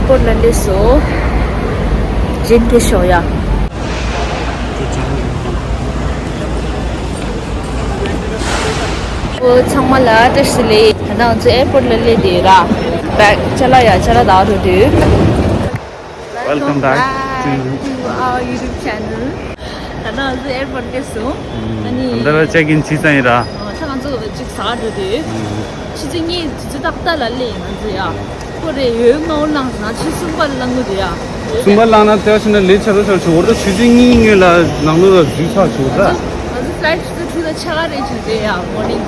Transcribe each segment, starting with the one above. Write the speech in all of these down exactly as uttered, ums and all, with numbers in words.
པོར་ལ་སླེབས་སོང་། གཞན་དེ་ཤོག་ཡ། ཨོ་ཚང་མ་ལ་བཀྲ་ཤིས་བདེ་ལེགས། ད་ནང་ང་ཚོ་ཨེར་པོར་ལ་སླེབས་བསྡད་ཡོད་ར། བེག་ཅ་ལག་ཡ་ཅ་ལག་བདག་འགྲོ་དུས། Welcome back to our YouTube channel. ད་ནང་ང་ཚོ་ཨེར་པོར་སླེབས་སོང་། ཨ་ནི། ད་ལྟ་ཅེག་ཨིན་བྱས་ཚར་ཡིན་ར། ཨ། ད་ང་ཚོ་གཅིག་ཟ་འགྲོ་དུས། ཆུ་ཚོད་གཉིས་དུས་ཚོད་ཏག་ཏག་ལ་སླེབས་ཡིན་ང་ཚོ་ཡ། ཁོ་རེ་ཡོད་མ་འོ་ལངས་ང་ཆུ་ཚོད་གསུམ་པ་ལ་ལངས་དགོས་དུས་ཡ། གསུམ་པ་ལངས་ན་དེ་བྱས་ན་ལས་ཆ་རོ་ཆ་ཆུ་འོར་ད་ཆུ་ཚོད་གཉིས་སྔོན་ལ་ནང་ལོགས་ལ་འཛུལ་ཚར་ཆུ་འོར་ད། ང་ཚོ་ཕ་ལའིཊ་ཆུ་ཚོད་དྲུག་དང་ཕྱེད་ཀ་རེད་བྱུང་དེ་ཡ་མོར་ནིང་།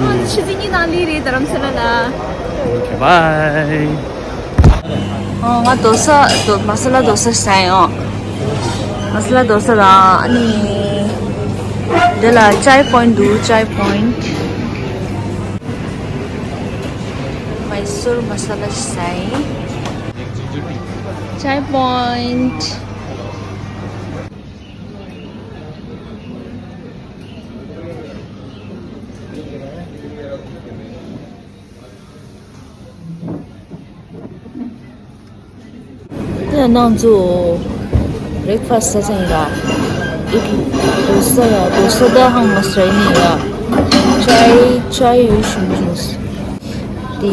ཨ་ཆུ་ཚོད་གཉིས་ནང་སླེབས་རེད་རྡ་རམ་ས་ལ་ལ། Okay, bye. ཨོ་ང་རྡོ་ས་རྡོ་མ་ས་ལ་རྡོ་ས་ཟ་ཡོང་། མ་ས་ལ་རྡོ་ས་དང་ཨ་ནི། འདི་ལ་ཅའི་པོ་ཡིན་འདུག་ཅའི་པོ་ཡིན། མའི་སུར་མ་ས་ལ་ཟ་ཡིན། ཅའི་པོ་ཡིན། དེ་ནང་ཚོ་བྷི་རེག་ཕ་སི་ཟ་ཚར་ཡིན་ར། ཨི་ཌི་ལི་རྡོ་ས་ཡ་རྡོ་ས་ད་ཧང་མ་སི་ར་ཡིན་ཡ། ཅའི་ཅའི་ཡོད་ཤུམ་ཇུས། དེ་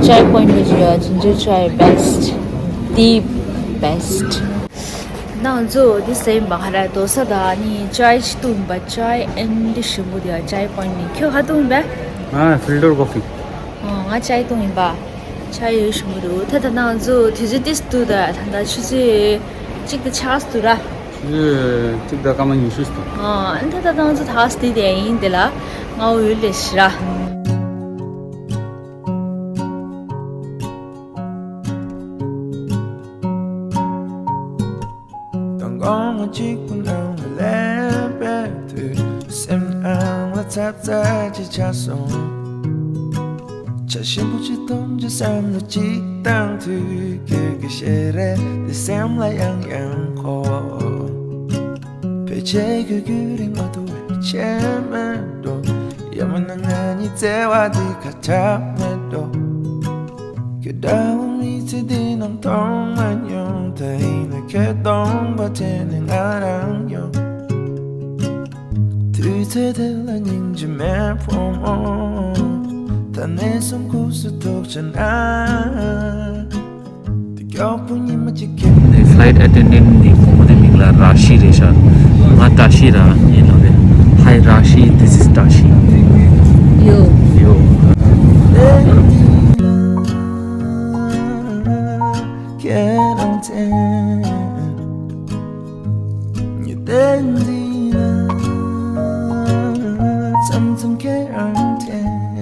ཅའི་པོ་ཡིན་ཇི་ཡ་ཇིན་ཇར་ཅའི་བྷེ་སི་ཊི། དེ་བྷེ་སི་ཊི། ནང་ཚོ་དེ་ཟ་ཡིན་པ་ཧ་ར་རྡོ་ས་ད་ནི་ཅའི་ཅི་བཏུང་པ་ཅའི་ཨེན་དེ་ཞིམ་པོ་དེ་ཡ་ཅའི་པོ་ཡིན་ནི་ཁྱོད་ཧ་བཏུང་པས། ང་ཕིལ་ཊར་ཀོ་ཕི། ཨོ་ང་ཅའི་བཏུང་ཡིན་པ། ཅའི་ཡོད་ཤུམ་འདུག་ད་ད་ནང་ཚོ་དུས་ཚོད་ཏིས་འདུག་ད་ད་ད་ཆུ་ཚོད་གཅིག་དང་ཕྱེད་ཀ་འདུག་ར། ཆུ་ཚོད་གཅིག་དང་སྐར་མ་ཉི་ཤུ་འདུག་ཨོ་ད་ད་ནང་ཚོ་ད་སྟེ་དེ་ཡིན་དེ་ལ་ང་འོ་ཡོད་ལས་ཤི་ར། མདང་དགོང་ང་གཅིག་པུ་ནང་ལ་སླེབས་པའི་དུས། སེམས་ནང་ལ་ཚ་ཚ་ཅིག་ཆགས་སོང་། ཇ་ཞིམ་པོ་ཅིག་འཐུང་རྒྱུ་བསམ་བློ་ཅིག་བཏང་དུས། ཁྱོད་ཀྱི་ཞལ་རས་དེ་སེམས་ལ་ཡང་ཡང་འཁོར། ཕལ་ཆེར་ཁྱོད་ཁྱོད་རིང་མ་ཐུབ་པའི་ཆད་མེད་འགྲོ། ཡང་མིན་ན་ང་གཉིས་བརྩེ་བ་འདི་ཁ་གྲག་མེད་འགྲོ། ཁྱོད་འདྲ་བོ་མི་ཚེ་འདི་ནང་མཐོང་མ་མྱོང་། ད་ཡིན་ན་ཁྱོད་སྟོང་པ་དྲན་ནས་ང་རང་ཡོང་། དུས་ཚོད་དེ་ལ་སྙིང་རྗེ་མེད་ཕོ་མོ། ད་ནས་གསུམ་ཁུག་སུ་ཐུག་ཆ་ན། དེ་མགྱོགས་པོ་ཉི་མ་གཅིག་ཁྱེར་ནས། Flight attendant ནི་བུ་མོ་དེ་མིང་ལ་ར་ཤི་རེད་ཤག་ང་བཀྲ་ཤིས་ར་ཡིན་ལབ་རེད། Hi Rashi, this is Tashi. Yo. Yo. ཁྱེད་རང་དྲན། ཉི་ཟླ་འདི་ལ་མཚམས་མཚམས་ཁྱེད་རང་དྲན།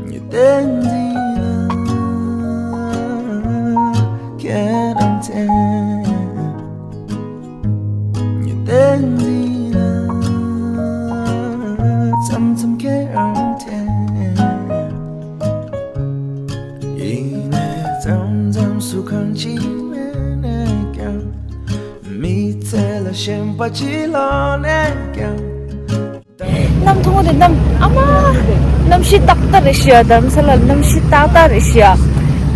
ཉི་ཟླ་འདི་ལ་ཁྱེད་རང་དྲན། ཉི་ཟླ་འདི་ལ་མཚམས་མཚམས་ཁྱེད་རང་དྲན། ཡིན་ནའི་མཚམས་མཚམས་སུ་གང་ཅི་མེད་ནས་ཀྱང་། མི་ཚེ་ལ་ཞེན་པ་ཅི་ལོག་ནས་ཀྱང་། གནམ་མཐོང་དེ་གནམ་ཨ་མ། གནམ་གཤིས་ཏག་ཏག་རེད་ཤག་རྡ་རམ་ས་ལ་གནམ་གཤིས་ཏག་ཏག་རེད་ཤག་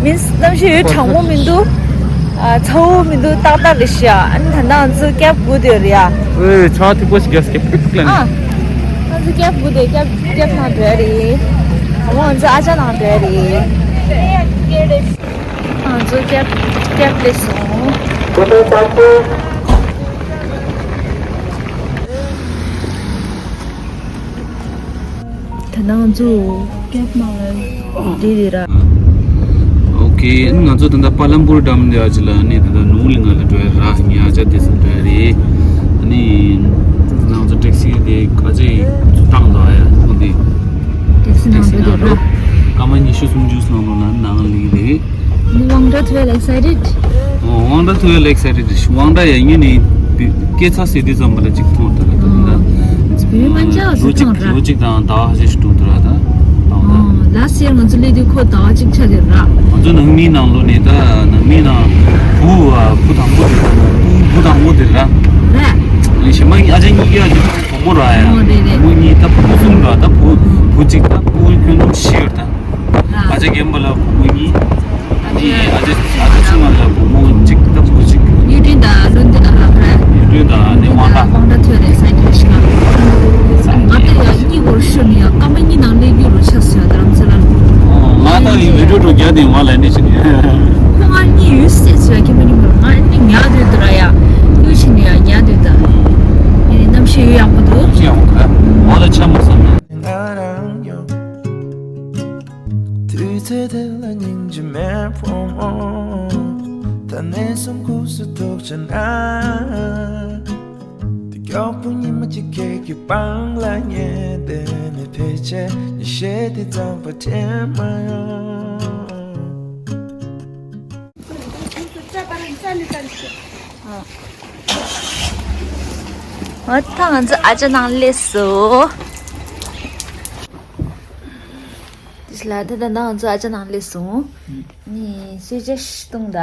མིན་གནམ་གཤིས་ཡོད་གྲང་མོ་མི་འདུག་ཨ་ཚ་བོ་མི་འདུག་ཏག་ཏག་རེད་ཤག་ཨ་ནི་ད་ལྟ་ང་ཚོ་ཀེབ་སྒུག་བསྡད་ཡོད་རེད་ཡ། ཨེ་ཆ་ཐིག་པོ་ཞིག་རྒྱབ་སྐྱེ་ཕིག་ལན། ཨ། ང་ཚོ་ཀེབ་སྒུག་བསྡད་ཀེབ་ཀེབ་ནང་འགྲོ་ཡ་རེད། ཨ་མ་ང་ཚོ་ཨ་ཅག་ནང་འགྲོ་ཡ་རེད། ང་ཚོ་ཀེབ་ཀེབ་སླེབས་སོང་། ད་ནང་ཚོ་ཀེབ་ནང་ལ་བསྡད་དེ་ར། ཨོ་ཁེ། ང་ཚོ་ད་ལྟ་པ་ལམ་པུར་ཌམ་ལ་ཡ་ཅི་ལ་ནི་ད་ལྟ་ནོར་ལི་ང་ལ་འགྲོ་ཡ་ར་ཉ་ཅ་དེ་ཚོ་འགྲོ་ཡ་རེད། ཨ་ནི་ང་ཚོ་ཊེག་སི་དེ་ག་ཚོད་བཏང་འདུག་ཨ་ཡ་ཁོང་དེ། ཊེག་སི་ནང་འགྲོ་དེ་ར། སྐར་མ་ཉི་ཤུ་སུམ་ཅུ་ནང་ལོགས་ལ་ནང་ལི་རེད། དབང་གྲགས་ཐོས་ལ་ཨེག་སའི་ཊེཌ། ཨོ་དབང་གྲགས་ཐོས་ལ་ཨེག་སའི་ཊེཌ་རེད། དབང་གྲགས་ཡ་ངས་ནི་སྐད་ཆ་ཟེར་དུས་ཙམ་པ་ལ་ཅིག་མཐོང་ཐུབ་ལ་ཐུབ་ན། བི་མན་ཅ་ལོ་གཅིག་ལོ་གཅིག་དང་ཟླ་བ་ཞིག་འགྲོ་ཐུབ་ལ་ད། ལ་སི་ཡར་ང་ཚོ་སླེབས་དུས་ཁོ་ཟླ་བ་གཅིག་ཆགས་ཡོད་ར། ང་ཚོ་ནང་མིའི་ནང་ལོ་ནས་ད་ནང་མིའི་ནང་བུ་བུ་དང་པོ་དེ་བུ་བུ་དང་པོ་དེ་ར། རེད། གཞན་མ་ཨ་ཅག་གཉིས་ཀ་ཡ་བུ་མོ་ར་ཡ། ཨོ་རེད་རེད། བུ་མོ་གཉིས་ད་བུ་མོ་གསུམ་ར་ད་བུ་བུ་གཅིག་ད་བུ་ཁྱོད་ཚོ་ཤི་ཡོད་ད། ཨ་ཅག་རྒན་པ་ལ་བུ་མོ་གཉིས། ད་ ཨ་ཅེ་ཨ་ཅེ་ཚང་མ་ལ་བུ་མོ་གཅིག་ད་བུ་གཅིག་གཡུ་སྒྲོན་དང་བློ་འདོད་ཨ་ལགས་རེད། གཡུ་སྒྲོན་དང་ནི་དབང་གྲགས། དབང་གྲགས་ཐོན་རེད། སའི་ཁྲ་ཤི་ང་། ང་ད་ཡ་གཉིས་སྐོར་ཤོད་ནི་ཡ་སྐར་མ་གཉིས་ནང་སླེབས་རྒྱུ་རུ་ཆགས་སོང་ཡ། རྡ་རམ་ས་ལ་ལ། ང་ད་ཡི་བི་ཌིའོ་འགྲོ་རྒྱ་དེ་ང་ལ་ནི་ཅིག་ཁོ་ང་གཉིས་ཡོད་སྲིད་ཟེར་ཡ་ཁྱེད་མ་ཉིན་པར་ང་ནི་ཉག་དུས་དུ་ར་ཡ། གཡུ་ཕྱིན་ནི་ཡ་ཉག་དུས་དུ། ཡིན་ནི་གནམ་གཤིས་ཡོད་ཡག་པོ་འདུག་ཅི་ཡག་པོ་འདུག་འོ་ད་ཆ་མ་བསམ་ན། དུས་ཚོད་དེ་ལ་སྙིང་རྗེ་མེད་ཕོ་མོ། ད་ནས་སུམ་ཁུག་སུ་ཐུག་ཆ་ན། དེ་མགྱོགས་པོ་ཉི་མ་གཅིག་ཁྱེད་ཀྱི་པང་ལ་ཉལ་ཏེ་ནི་ཕལ་ཆེར་ཉི་ཤེལ་དེ་རྩམ་པ་དྲན་མ་ཡོང་། འོ་ད་ང་ཚོ་ཨ་ཅག་ནང་སླེབས་སོང་། དེ་ལ་ད་ད་ང་ཚོ་ཨ་ཅག་ནང་སླེབས་སོང་། ནི་གསོལ་ཇ་ཞིག་བཏུང་ད།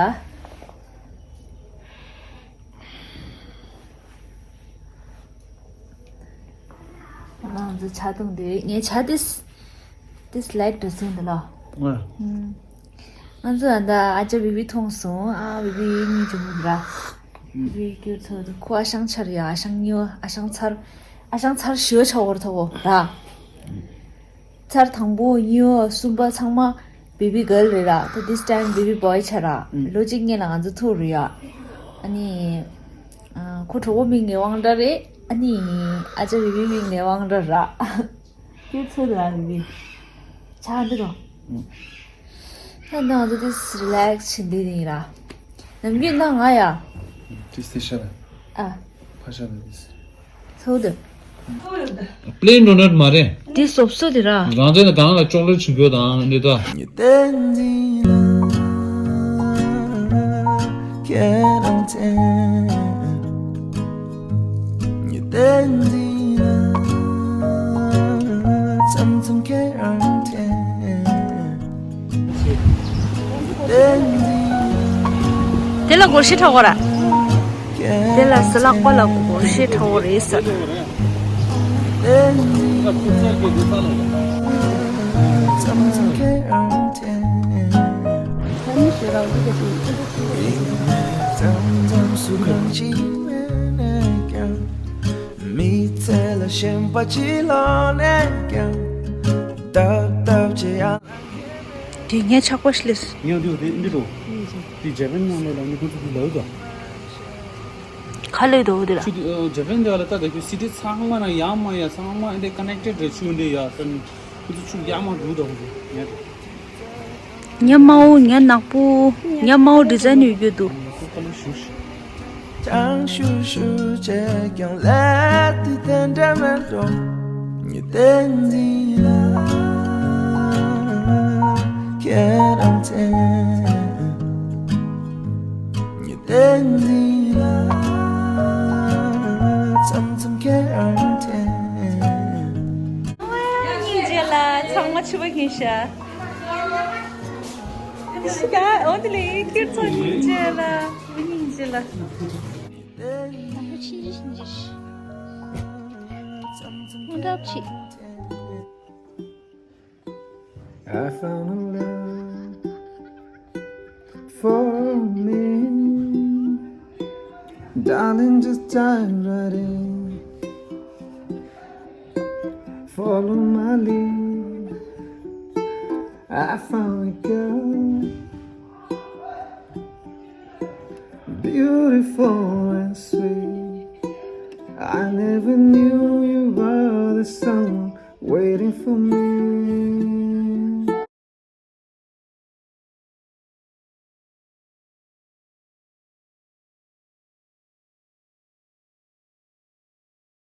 ང་ཚོ་ཇ་བཏུང་དུས་ངས་ཇ་དེ་དེ་སི་ལའེ་ཊི་འགྲོ་ཟིན་འདི་ལ། ང་ཚོ་ད་ཨ་ཅག་བི་བི་མཐོང་སོང་། ཨ་བི་བི་གཉིས་འཇོན་པོ་ར། བི་བི་སྐྱུར་ཚོ་དུ་ཁོ་ཨ་ཞང་ཆར་ཡ། ཨ་ཞང་ཉོ། ཨ་ཞང་ཚར། ཨ་ཞང་ཚར་ཞོ་ཆ་བོར་ཐོ་བོ་ར། ཚར་དང་པོ་གཉིས་པ་གསུམ་པ་ཚང་མ་བེ་བི་གརལ་རེད་ར། ད་this time baby boy ཆགས་ར། ལོ་གཅིག་སྔོན་ལ་ང་ཚོ་ཐུག་རེད་ཡ། ཨ་ནི་ཨ་ཁོ་གྲོགས་པོ་མིང་ནས་དབང་གྲགས་རེད། ཨ་ནི་ཨ་ཅག་བེ་བི་མིང་ནས་དབང་གྲགས་ར། ཁྱོད་ཚོ་ར་བེ་བི་ཆགས་འདི་རོ། ད་ང་ཚོ་this relax བྱེད་འདི་ནི་ར། ནམ་རྒྱུན་ན་ང་ཡ། This is Sara. ཨ། ཕ་ཤ་ལ་this. ཚོ་དེ། Plain donut མ་རེད། དེ་སོབ་སོ་དེ་ར། རང་ཅག་ནི་གང་ལ་ཅོག་ལེ་ཆུ་འགྱོ་དང་འདི་ད། དེ་ལ་སྒོར་གཞས་འཁྲབ་དགོས་ར། དེ་ལ་སི་ལག་པ་ལ་སྒོར་གཞས་འཁྲབ་དགོས་རེད་ཟེར། མི་ཚེ་ལ་ཞེན་པ་ཅི་ལོག་ནས་ཀྱང་། ཏབ་ཏབ་བྱེད་ཡ། དེ་ངས་ཆགས་པ་ཞིག་ལས། ངས་འདི་འདི་འདི་འགྲོ། དེ་ཇེ་པན་ནང་ལོགས་ལ་ནི་ཁོ་ཚོ་དེ་ལའུ་དོ། ག་ལའུ་དོ་དེ་ལ། ཆུ་དེ་ཇེ་པན་དེ་ལ་ད་དེ་ཁོ་སི་ཊི་ཚང་མ་ན་ཡ་མ་ཡ་ཚང་མ་འདི་ཀ་ནེག་ཊེཌ་རེད། ཆུ་འདི་ཡ་ས་ནི་ཁོ་ཚོ་ཆུ་ཡ་མ་འགྲོ་དོ་ཁོ་ཚོ་ངས། ཉ་མའོ་ཉ་ནག་པོ། ཉ་མའོ་ཌི་ཛའིན་ཡོད་རྒྱུ་འདུག་ཀྱང་ཤུ་ཤུ་བྱས་ཀྱང་ལས་དུས་དེ་འདྲ་མེད་འགྲོ། ཉི་ཟླའི་འཛིན་ལ་ཁྱེད་རང་མཚན། ཉི་ཟླའི་འཛིན་ལ་མཚམས་མཚམས་ཁྱེད་རང་མཚན། སྙིང་རྗེ་ལ་ཚང་མ་ཕྱུ་པ་གིན་ཤ། ཤ་འོ་དེ་ལས་ཁྱེད་ཚོ་སྙིང་རྗེ་ལ། སྙིང་རྗེ་ལ། ཕྱིན་ཅི་ཕྱིན་ཅི། སྔོན་འདྲ་ཕྱི། I found a love for me. Darling, just dive right in. Follow my lead. I found a girl, beautiful and sweet. I never knew you were the someone waiting for me.